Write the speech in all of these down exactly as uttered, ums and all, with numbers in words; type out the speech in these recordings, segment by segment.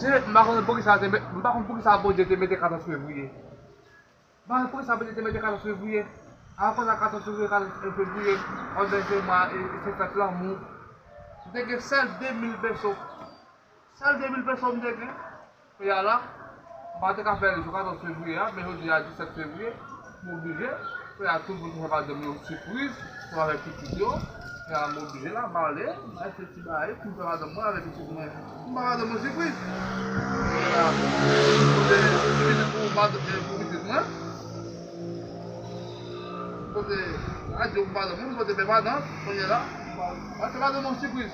Se, m pa konn poukisa te met, m pa konn poukisa Bondye te mete katòz fevriye. M pa konn poukisa Bondye te mete katòz fevriye. Akoz a katòz fevriye, katòz fevriye, w ap di se mwa, e, e, se fèt lanmou. M te gen sèl de mil peso. Sèl de mil peso m te gen. Kounye a la, m pa te ka fè l jou katòz fevriye a, men jodi a disèt fevriye, m oblije. Kounye a tout moun fè madanm yo sipriz, pou avèk pitit yo. Kounye a m oblije la, m ale, m achte ti bagay pou m fè madanm mwen avèk pitit mwen. M ba madanm mwen sipriz. Kounye a, m pote pitit pou madanm, eh, pou pitit mwen. M pote radyo pou madanm mwen, m pote pèmadan, kounye a, m achte madanm mwen sipriz.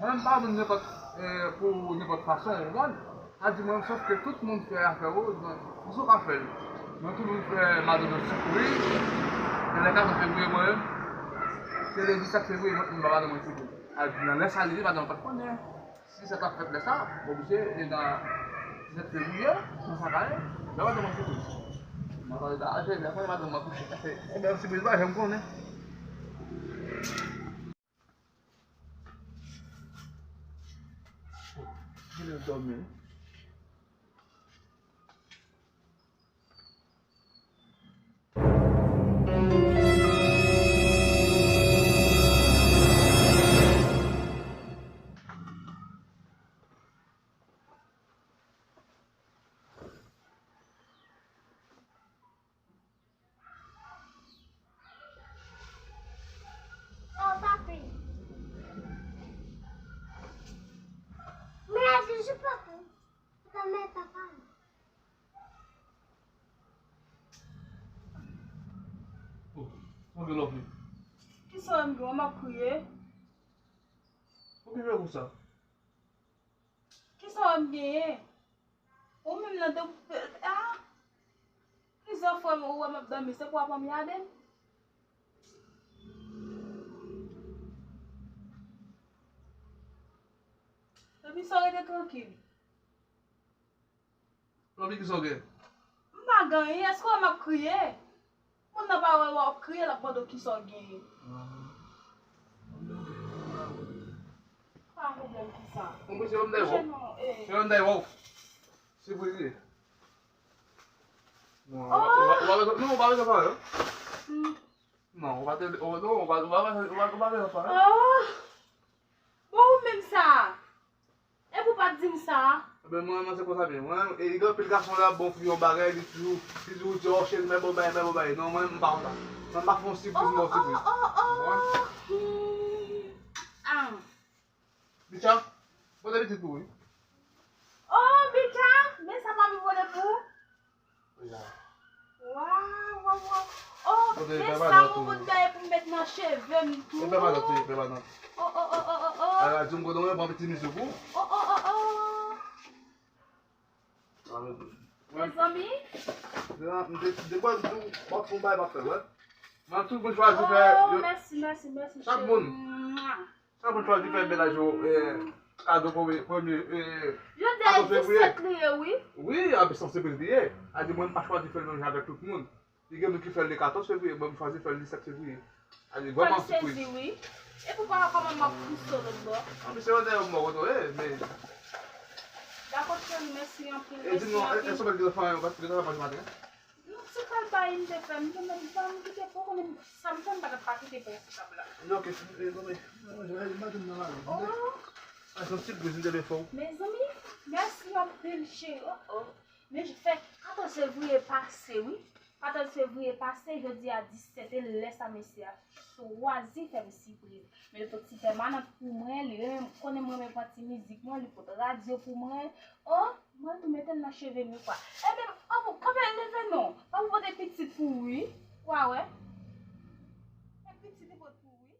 Mwen, m pa vin nenpòt, eh, pou nenpòt fason, ou konprann? Sa di mwen, sòf ke tout moun fè afè yo, mwen, mwen sou ka fè l. Mwen, tout moun fè madanm yo sipriz. Nan lè katòz fevriye, mwen, se le disèt fevriye, mwen, mwen ba madanm mwen sipriz. A, nan lè sa, li di, madanm mwen pa t konnen. Si sa t ap fèt lè sa, mwen oblije, e nan disèt fevriye, nan sa kare, ba madanm mwen sipriz. Mwen pale da aje, men apre madanm mwen kouche. Ebyen, sipriz pa janm konnen. Vin dòmi. Oh, papi. Mwen a di, je peux pas. Mwen, papa. Oh, sa gen lòt li. Kisa m gen? M ap kriye. Pou ki fè konsa? Kisa w ap genyen? Ou menm nan de, ah! Plizyè fwa ou wè m ap dòmi, se pou w ap anmyade m? Epi sa w rete trankil. Anvi kisa w gen? M pa gen anyen, èske w wè m ap kriye? Moun nan pa wè w ap kriye, l ap mande w kisa w genyen. Pa pwoblèm kisa. Mwen, se yon dèy wòw. Se yon dèy wòw. Sipriz li ye. Non, ou pa, ou pa, ou pa, non, ou pa bezwen pale, non. Non, ou pa te, ou, non, ou pa, ou pa, ou pa, ou pa bezwen pale. Oh! Bon, ou menm sa. Epi w pa t di m sa? Ebyen, mwen, mwen, se konsa, byen. Mwen, e, gen anpil gason la, bon, fi yon bagay, li toujou, li toujou di, oh, cheri, mwen bon bagay, mwen bon bagay. Non, mwen, m pa konsa. Mwen, m pa fè yon sipriz, mwen, sipriz. Oh, oh, oh, oh. Hmm. Ah. Bicha, pote pitit pou ou, wi. Oh, Bicha, men sa papi pote pou ou. Waw, waw, waw. Oh, men sa m konn bay pou m met nan cheve m tou. Oh, oh, oh, oh, oh, oh. Ala, di m kote w pran ti mizik ou. Oh, oh, oh, oh. Mezanmi. M te, m te kwè m tou, m ap fè yon bagay m ap fè, wè. Mwen tou, mwen chwazi fè. Oh, mèsi, mèsi, mèsi, chak moun. Sa pou chwazi fè mennaj yo, eh, kado premye, premye, eh, katòz fevriye. Jodi a disèt li ye, wi. Wi, a, se yon sipriz li ye. A di, mwen, m pa chwazi fè l menm jan avèk tout moun. Li gen moun ki fè l le katòz fevriye, mwen, m chwazi fè l disèt fevriye. A di, vrèman sipriz. Wi. Epi w pa wè kòman m ap pouse w lòt bò? Anpi se yon dèyè m wè w ye, men. Dakò, cheri, mèsi anpil, mèsi anpil. E di m non, èske w mèt gen zanfan yo, paske gen zanfan maten? Non, se kal bay m te fè, m te mèt ban m kite pou konnen sa m fè, m pa t ap pa kite pou sou tab la. Ok, e, non, men, non, jè, m pa jwenn nan la, non. Oh. A, se yon sipriz m te vle fè w. Mezanmi, mèsi anpil, cheri. Oh, oh. Men fè katòz fevriye pase, wi. Katòz fevriye pase, jodi a disèt, e lè sa mesye a chwazi fè m sipriz. Men li pot ti pèmanan pou mwen, li renmen, konnen m renmen pran ti mizik mwen, li pot radyo pou mwen. Oh, mwen tou mete l nan cheve m wi kwa. Ebyen, oh, bon, kanpe leve non. Pa pou pote pitit pou ou wi. Kwa wè. E pitit li pot pou ou wi.